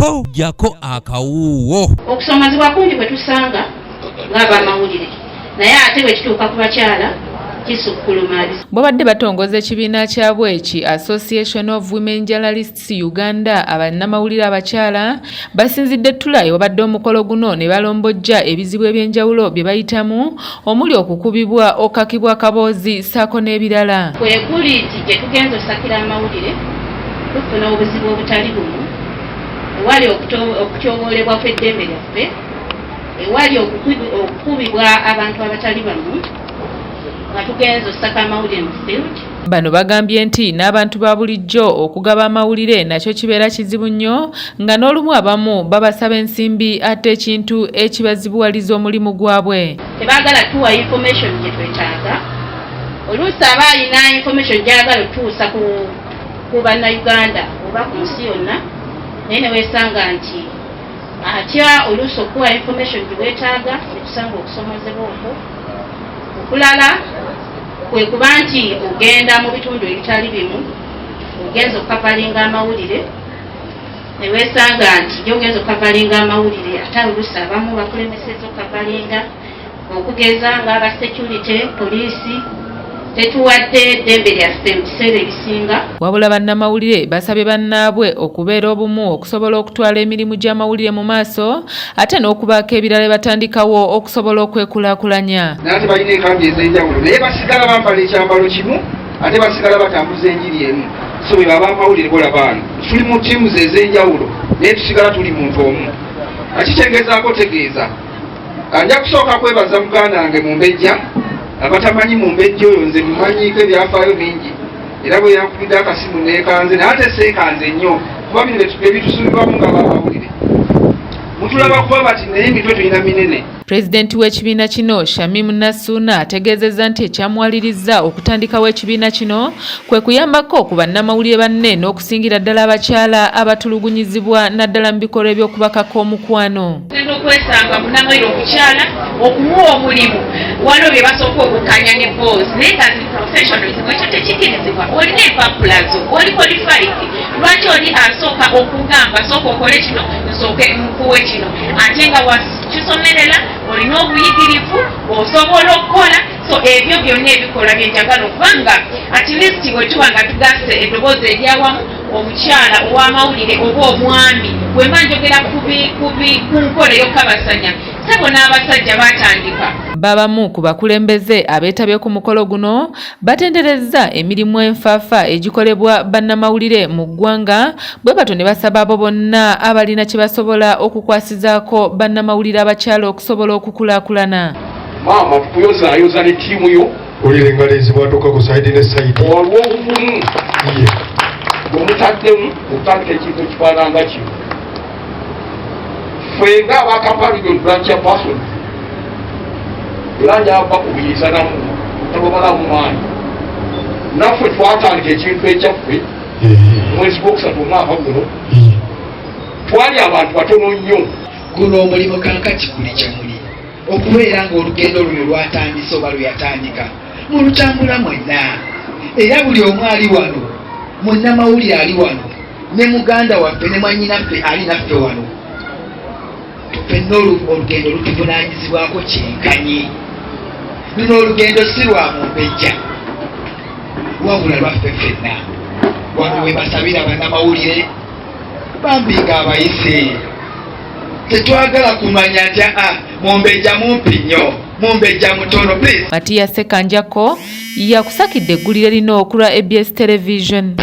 Ho, jjako akawuuwo. Okusomazibwa kungi kwe tusanga ng'abamawulire, naye ate bwe kituuka ku bakyala kisukkuluma. Bwabadde batongoza ekibiina kyabwe ki Association of Women Journalists Uganda, abannamawulire abakyala basinzidde ttula ewabadde omukolo guno ne balombojja ebizibu eby'enjawulo bye bayitamu omuli okukubibwa, okukakibwa akaboozi ssaako n'ebirala. Kwe kuli nti gye tugenze osakira amawulire tufuna obuzibu obutali bumu, ewali okutyoboolebwa kw'eddembe lyaffe, ewali okukubibwa abantu abatali bamu nga tugenze osaka amawulire mu field. Bano bagambye nti n'abantu ba bulijjo okugaba amawulire nakyo kibeera kizibu nnyo, nga n'olumu abamu babasaba ensimbi ate ekintu ekibazibuwaliza omulimu gwabwe. Tebaagala tuwa information gye twetaaga. Oluusi aba alina information gy'ayagala otuusa ku Bannayuganda oba ku nsi yonna, naye ne weesanga nti atya oluusi okuwa information gye weetaaga, ne tusanga okusomozebwa okwo. Okulala kwe kuba nti ogenda mu bitundu ebitali bimu, ogenza okucoveringa amawulire, ne weesanga nti gyogenza okucoveringa amawulire ate oluusi abamu bakulemeseza okucoveringa, okugeza ng'aba security, poliisi tetuwadde eddembe lyaffe mu biseera ebisinga. Wabula bannamawulire basabye bannaabwe okubeera obumu okusobola okutwala emirimu gy'amawulire mu maaso, ate n'okubaako ebirala bye batandikawo okusobola okwekulaakulanya. Naye ate balina enkambi ez'enjawulo, naye basigala bambala ekyambalo kimu, ate basigala batambuza enjiri emu. So bwe baba amawulire golabaano, tuli mu teams ez'enjawulo, naye tusigala tuli muntu omu. Akikyengezaako tegeeza, nja kusooka kwebaza muganda wange Mumbejja. Abatamanyi Mumbejja oyo, nze mumanyiiko ebyafaayo bingi, era bwe yankubidde akasimu neekanze, naye ate seekanze nnyo, kuba bino ebitusuubirwamu nga bamawulire mutulaba kuba bati, naye emitwe tulina minene. Pulezidenti w'ekibiina kino, Shamim Nassuuna, ategeezezza nti ekyamuwalirizza okutandikawo ekibiina kino kwe kuyambako ku bannamawulire banne n'okusingira ddala abakyala abatulugunyizibwa, naddala mu bikolwa eby'okubakaka omukwano. Genda okwesanga munnamawulire omukyala okumuwa omulimu, waliwo bye basooka okukkanya ne boss, naye nga zi professionalism ekyo tekikirizibwa. Olina empapula zo, oli qualified, lwaki oli asooka okugamba sooka okole kino, nsooke nkuwe kino, ate nga wakisomerera, olina obuyigirivu, osobola okukola? So ebyo byonna ebikolwa byenjagala okuba nga at least bwe tuba nga tugasse eddoboozi eryawamu, omukyala ow'amawulire oba omwami, bwe mba njogera ku nkola ey'okukabasanya, sebo n'abasajja batandika. Babamu ku bakulembeze abeetabye ku mukolo guno batenderezza emirimu enfaafa egikolebwa bannamawulire mu ggwanga, bwe batyo ne basaba abo bonna abalina kye basobola okukwasizaako bannamawulire abakyala okusobola okukulaakulana. Maama, tukuyozaayoza ne ttiimu yo. Olira engalo ezibwatuka ku side ne side. Olw'obuvumu ye bwe mutaddemu okutandika ekintu ekifaananga kino, ffe ng'aba Kampala Region Branch Chairperson, era njaba bakubiriza namu tabamalamu maanyi, naffe twatandika ekintu ekyaffe mwezi gwokusatu omwaka guno. Twali abantu batono nnyo. Guno omulimu kankati guli kyemuli okubeera ng'olugendo luno lwatandise oba lwe yatandika, mulutambula mwenna, era buli omu ali wano, munnamawulire ali wano ne muganda waffe ne mwannyinaffe ali naffe wano, ffenna olugendo lutuvunaanyizibwako kyenkanyi. Luno olugendo si lwa Mumbejja, wabula lwaffe ffenna. Wano we basabira bannamawulire bambi ng'abayise, tetwagala kumanya nti aa Mumbejja mumpi nnyo, Mumbejja mutono, please. Matiya Sekanjako yakusakidde eggulire lino okulwa ABS Television.